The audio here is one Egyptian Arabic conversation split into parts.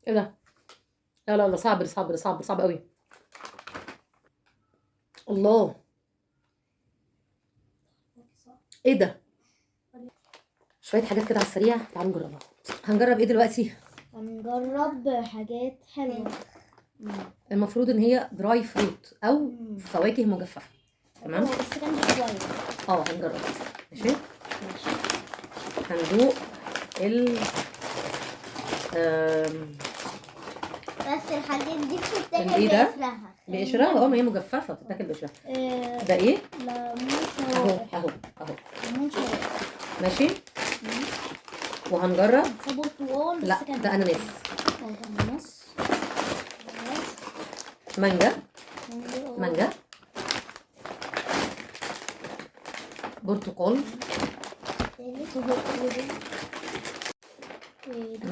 ايه ده؟ لا لا لا، صعب صعب صعب صعب قوي. الله، ايه ده؟ شوية حاجات كده على السريع، تعالوا نجربها. هنجرب ايه دلوقتي؟ هنجرب حاجات حلوة. المفروض ان هي dry fruit او فواكه مجففة. تمام. بس كان شوية. هنجرب. ماشي؟ ماشي. هندوق ال بس الحاجات دي بتتاكل الايه ده؟ بقشرها. بقشرها؟ ما هي مجففة بتتاكل بقشرها. ده ايه؟ ليمون شرايح. اهو، اهو. ليمون شرايح. ماشي. وهنجرب. ده برتقال بس لا، كان ده اناناس. ده اناناس. مانجا. مانجا. مانجا. برتقال. دي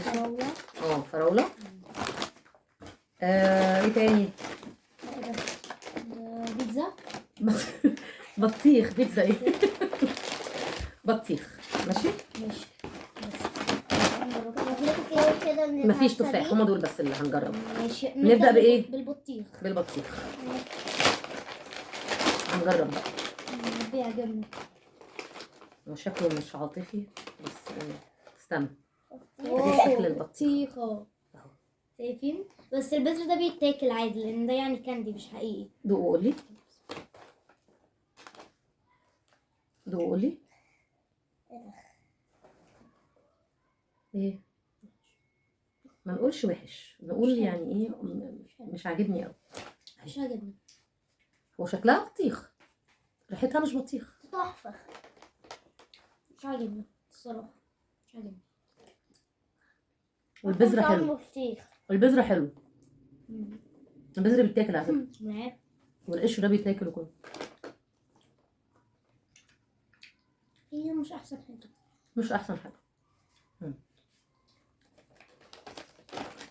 فراولة. فراولة. ايه تاني؟ لا، ده بيتزا. بطيخ. بيتزا ايه؟ بطيخ. ماشي؟ ماشي. مفيش تفاح، هما دول بس اللي هنجرب. ماشي. نبدأ بإيه؟ بالبطيخ. بالبطيخ. هنجرب بقى. بيعجبني. هو شكله مش عاطفي بس استنى. ادي شكل البطيخ. بطيخ اهو. شايفين؟ بس البذر ده بيتاكل عادي لان ده يعني كاندي مش حقيقي. دوق وقولي. دوق وقولي. ايه؟ ما نقولش وحش، نقول مش حلو. يعني ايه؟ مش عاجبني قوي. مش عاجبني. هو شكلها بطيخ، ريحتها مش بطيخ. تحفة. مش عاجبني الصراحة، مش عاجبني. والبذرة طعمه حلو. بطيخ. البذرة حلو. البذرة بيتاكل على فكرة. معاك. والقشر ده بيتاكل وكله. هي مش أحسن حاجة. مش أحسن حاجة.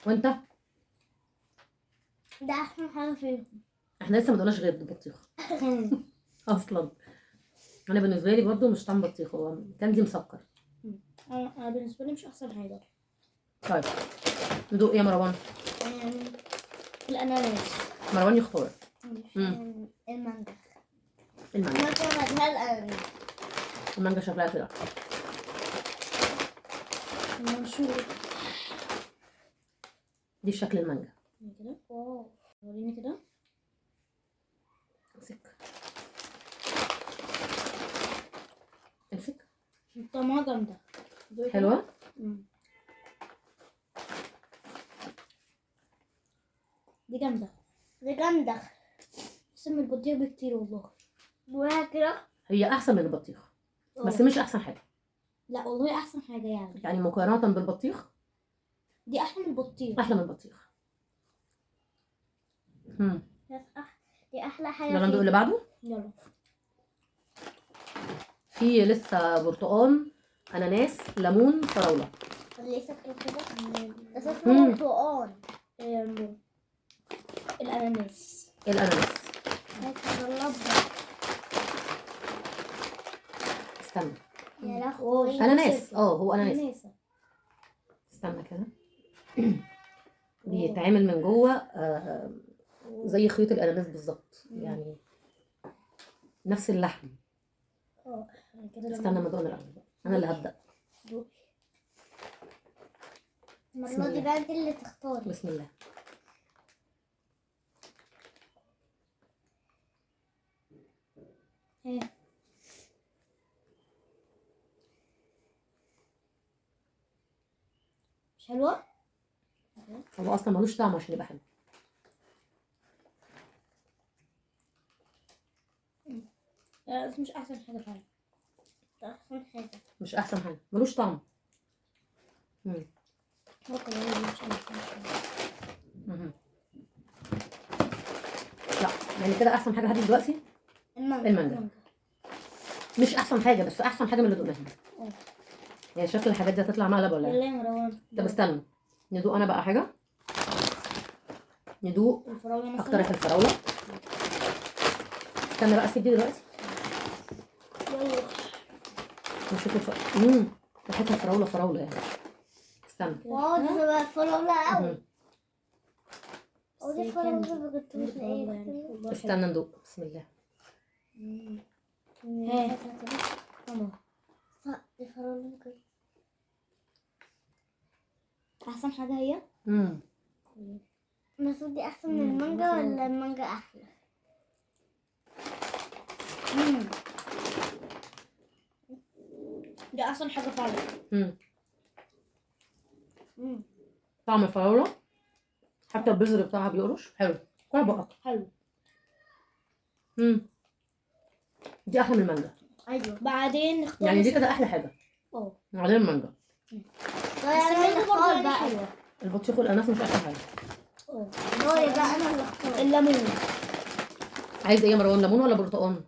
وأنت؟ ده أحسن حاجة فيهم. إحنا لسه ما دقناش غير البطيخ. أصلاً. أنا بالنسبة لي برضو مش طعم بطيخ، هو كاندي مسكر. أنا بالنسبة لي مش أحسن حاجة. طيب ندوق إيه يا مروان؟ الأناناس. مروان يختار. المانجا. المانجا. المانجا مالها الأناناس. المانجا شكلها كده. المنشور. دي شكل المانجا. كده. واو. وريني كده. امسك. امسك. طعمها جامدة. حلوة؟ دي جامدة. دي جامدة. أحسن من البطيخ بكتير والله. جواها كده. هي أحسن من البطيخ. بس مش أحسن حاجة. لا والله أحسن حاجة يعني. يعني مقارنة بالبطيخ؟ دي أحلى من البطيخ. أحلى من البطيخ. بس دي أحلى حاجة يلا ندوق فيها. اللي بعده؟ يلا. في لسه برتقان، أناناس، ليمون، فراولة. اللي شكله كده؟ ده شكله برتقان. الأناناس. الأناناس. استنى. يا لهوي. أناناس. هو أناناس. أناناس. استنى كده. بيتعمل من جوه، زي خيوط الأناناس بالظبط، يعني نفس اللحم. كده لما استنى ما ادوق انا الاول بقى. انا اللي هبدا. دوقي. المرة بسم دي الله. بقى انت اللي تختاري. بسم الله. ايه؟ مش حلوة؟ هو أصلاً ملوش طعم عشان يبقى حلو. لا، بس مش أحسن حاجة فعلاً. مش أحسن حاجة. مش أحسن حاجة، ملوش طعم. هو كمان مش أحسن حاجة. لا، يعني كده أحسن حاجة لحد دلوقتي المانجا. المانجا. مش أحسن حاجة، بس أحسن حاجة من اللي دقناها. يعني شكل الحاجات دي هتطلع مقلب ولا إيه؟ يلا يا مروان. طب استنى ندوق أنا بقى حاجة. ندوق الفراولة مثلاً. أقترح الفراولة. استنى بقى أسيب دي دلوقتي. يلا. نشوف الفراولة. ريحتها فراولة فراولة يعني. استنى. واو، دي شبه الفراولة قوي. هو دي بس فراولة candy. ما كنت مش candy فراولة لاقيها. يعني. والله حلو. استنى ندوق، بسم الله. ها. تمام. صح، دي فراولة بجد. احسن حاجة هي بس دي احسن من المانجا ولا المانجا احلى؟ دي احسن حاجة فعلا. طعم الفراوله، حتى البذر بتاعها بيقرش حلو. كل بقك حلو. دي احلى من المانجا. ايوه. بعدين نختار يعني دي كده احلى حاجة. بعدين المانجا. طيب انا اللي بس المانجا برضه اختار يعني بقى. حلوة. البطيخ والاناناس مش احلى حاجة. دوري بقى، انا اللي اختار. الليمون. عايز ايه يا مروان، ليمون ولا برتقان؟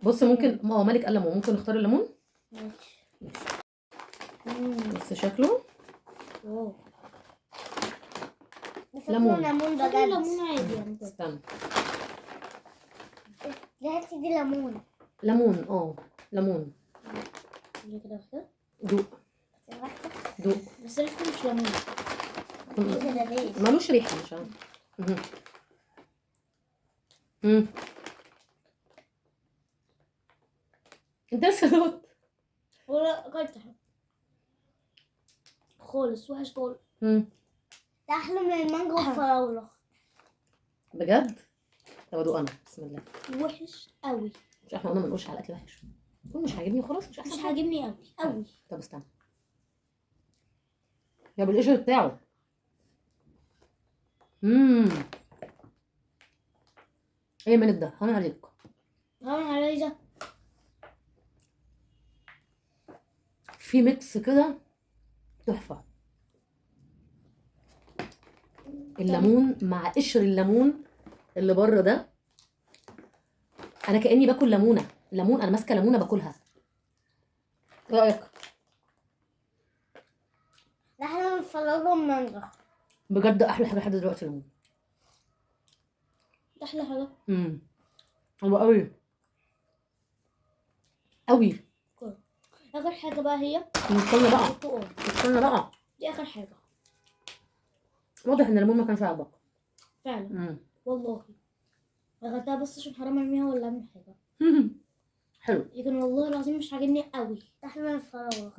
بص ممكن مالك قال ليمون، ممكن نختار الليمون. ماشي. بس شكله بس ليمون. ليمون شكله بجد. ليمون عادي يعني. استنى. ريحتي دي ليمون. ليمون، ليمون. دي كده واحدة. دوق. دوق. بس ريحته مش ليمون. كده ليه؟ مالوش ريحه، مش عارفه. انت لسه دوت. ولا اكلت حاجة خالص، وحش خالص. ده احلى من المانجا والفراوله. بجد؟ طب ادوق انا، بسم الله. وحش قوي. مش احنا قلنا ما نقولش على الاكل وحش؟ يكون مش عاجبني خلاص، مش احسن مش حاجة. عاجبني قوي قوي. طب استنى، يا بالقشر بتاعه. ايه مالك ده؟ حرام عليك. حرام عليا ده. في mix كده تحفة، الليمون مع قشر الليمون اللي بره ده. انا كاني باكل ليمونه، ليمون، انا ماسكه ليمونه باكلها. ايه رايك؟ ده احلى من الفراوله والمانجا. بجد احلى حاجة لحد دلوقتي الليمون. ده احلى حاجة. حلو قوي قوي. اخر حاجة بقى هي استنى بقى. البرتقال. استنى بقى، دي اخر حاجة. واضح ان الليمون ما كانش عاجبك فعلا. والله اخدتها بس عشان حرام ارميها ولا اعمل حاجة. حلو. لكن والله العظيم مش عاجبني قوي. ده احلى من الفراوله.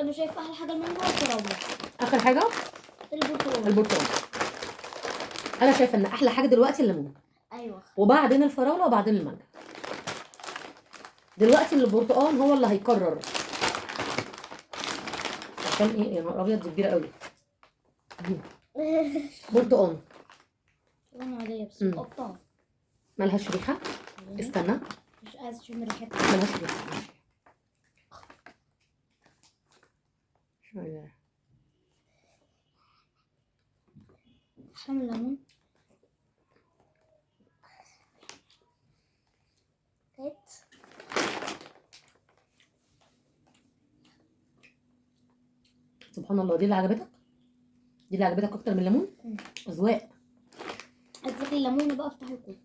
انا شايف احلى حاجة المانجا والفراوله. اخر حاجة البرتقال. البرتقال. انا شايفه ان احلى حاجة دلوقتي الليمون. ايوه. وبعدين الفراوله وبعدين المانجا. دلوقتي البرتقال هو اللي هيقرر. عشان ايه يا نهار ابيض، دي كبيرة قوي. برتقال. انا عادية بس مقطعه. مالهاش ريحه. استنى. مش عايز اشم ريحتها. مالهاش ريحه. احلى من الليمون. سبحان الله، دي اللي عجبتك؟ دي اللي عجبتك اكتر من الليمون؟ اذواق. عايزة الليمون بقى، افتح الكوب.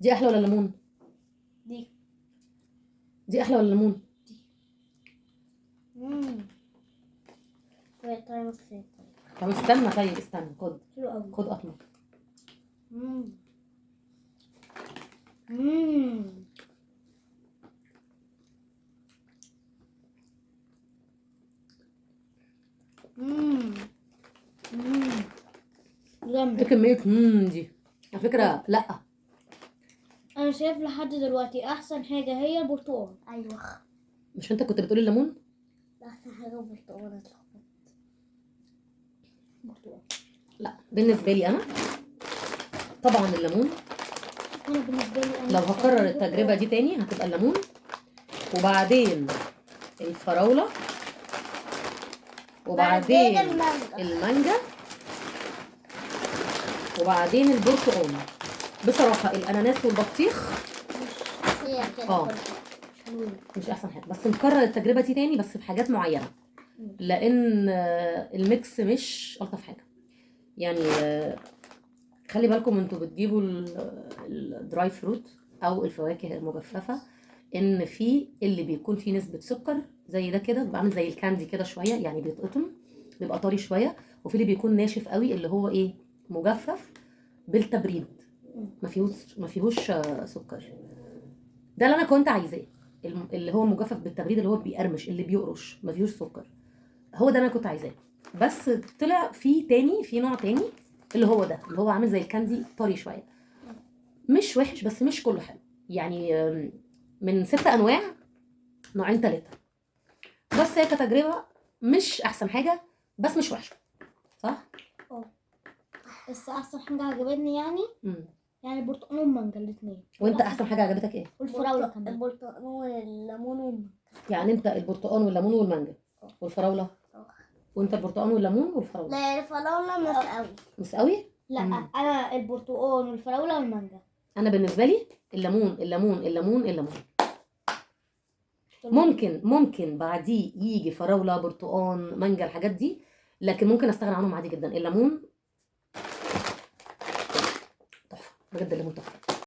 دي احلى ولا الليمون؟ دي احلى ولا الليمون؟ دي. طب استنى، طيب استنى، خد. حلو قوي. خد قطمه. جامد. ايه كمية دي على فكرة؟ لا انا شايف لحد دلوقتي احسن حاجة هي البرتقال. ايوه. مش انت كنت بتقولي الليمون؟ احسن حاجة البرتقال. اتلخبطت. برتقال. لا بالنسبة لي انا طبعا الليمون. انا بالنسبة لي انا لو هكرر التجربة دي تاني هتبقى الليمون، وبعدين الفراولة، وبعدين المانجا، وبعدين البرتقال. بصراحة الأناناس والبطيخ مش أحسن حاجة، بس نكرر التجربة دي تاني بس بحاجات معينة، لأن ال mix مش ألطف حاجة. يعني خلي بالكم انتوا بتجيبوا ال dry fruit أو الفواكه المجففة، إن في اللي بيكون فيه نسبة سكر زي ده كده، بيبقى عامل زي ال candy كده شوية، يعني بيتقطم بيبقى طري شوية. وفي اللي بيكون ناشف قوي اللي هو ايه، مجفف بالتبريد، ما فيهوش سكر. ده اللي انا كنت عايزاه، اللي هو مجفف بالتبريد، اللي هو بيقرمش، اللي بيقرش، ما فيهوش سكر. هو ده اللي انا كنت عايزاه. بس طلع في تاني، في نوع تاني اللي هو ده، اللي هو عامل زي ال candy طري شوية، مش وحش بس مش كله حلو يعني. من 6 انواع نوعين 3 بس. هي كتجربة مش احسن حاجة بس مش وحشة، صح؟ بس احسن حاجة عجبتني يعني يعني البرتقال والمانجا الاثنين. وانت احسن حاجة عجبتك ايه؟ والفراوله كمان. البرتقال والليمون والمانجا. يعني انت البرتقال والليمون والمانجا والفراوله. وانت البرتقال والليمون والفراوله. لا، الفراوله مش قوي. مش قوي؟ لا، انا البرتقال والفراوله والمانجا. انا بالنسبة لي الليمون الليمون الليمون الليمون. ممكن بعديه يجي فراوله، برتقان، مانجا، الحاجات دي، لكن ممكن استغنى عنهم عادي جدا. الليمون تحفة بجد، الليمون تحفة.